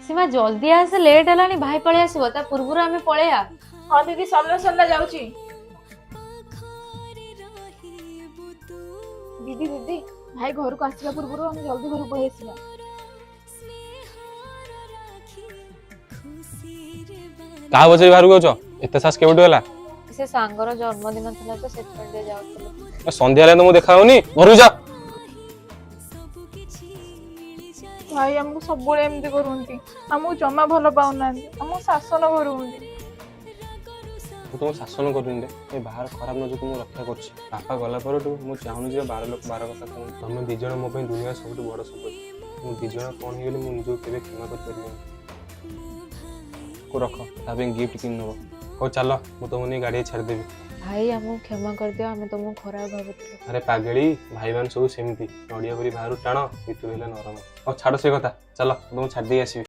ସୀମା, ଜଲ୍ଦି ଆସେ, ଲେଟ୍ ହେଲାଣି। ଭାଇ ପଳେଇ ଆସିବ, ତା ପୂର୍ବରୁ ଆମେ ପଳେଇବା। ହଁ ଦିଦି, ସରିଲା ସରିଲା, ଯାଉଛି। ଦିଦି, ଦିଦି, ଭାଇ ଘରକୁ ଆସିବା ପୂର୍ବରୁ ଆମେ ଜଲ୍ଦି ଘରକୁ ପଳେଇ ଆସିବା। କାହା ପଚାରି ବାହାରକୁ ଯାଉଛ? ଏତେ ସାହସ କେବେଠୁ ହେଲା? ସେ ସାଙ୍ଗର ଜନ୍ମଦିନ ଥିଲା ତ, ସେଥିପାଇଁ ଟିକେ ଯାଉଥିଲୁ। ଏ ସନ୍ଧ୍ୟା ହେଲେ ତମକୁ ଦେଖା ହଉନି? ଘରକୁ ଯାଅ। ଭାଇ ଆମକୁ ସବୁବେଳେ ଏମିତି କରୁଛନ୍ତି। ଆମକୁ ଜମା ଭଲ ପାଉନାହାନ୍ତି, ଆମକୁ ଶାସନ କରୁଛନ୍ତି। ମୁଁ ତମକୁ ଶାସନ କରୁନି ରେ। ଏ ବାହାର ଖରାପ ନଜରକୁ ମୁଁ ରକ୍ଷା କରୁଛି। ବାପା ଗଲା ପରଠୁ ମୁଁ ଚାହୁଁନି ଯେ ବାର ଲୋକ ବାର କଥା କୁହନ୍ତୁ। ତମେ ଦି ଜଣ ମୋ ପାଇଁ ଦୁନିଆର ସବୁଠୁ ବଡ଼ ସମ୍ପତ୍ତି। ମୁଁ ଦି ଜଣ କ'ଣ ହେଇଗଲେ ମୁଁ ନିଜକୁ କେବେ କ୍ଷମା କରିପାରିବିନି। କୁ ରଖ, ତା ପାଇଁ ଗିଫ୍ଟ କିଣି ନେବ। ହଉ ଚାଲ, ମୁଁ ତମକୁ ନେଇ ଗାଡ଼ିରେ ଛାଡ଼ିଦେବି। ଭାଇ, ଆମକୁ କ୍ଷମା କରିଦିଅ, ଆମେ ତମକୁ ଖରାପ ଭାବୁଥିଲୁ। ଆରେ ପାଗେଳି, ଭାଇମାନେ ସବୁ ସେମିତି ନଡ଼ିଆ ପରି ବାହାରୁ ଟାଣ, ଭିତରୁ ହେଲା ନରମ। ହଉ ଛାଡ଼ ସେ କଥା, ଚାଲ, ମୁଁ ତମକୁ ଛାଡ଼ି ଦେଇ ଆସିବି।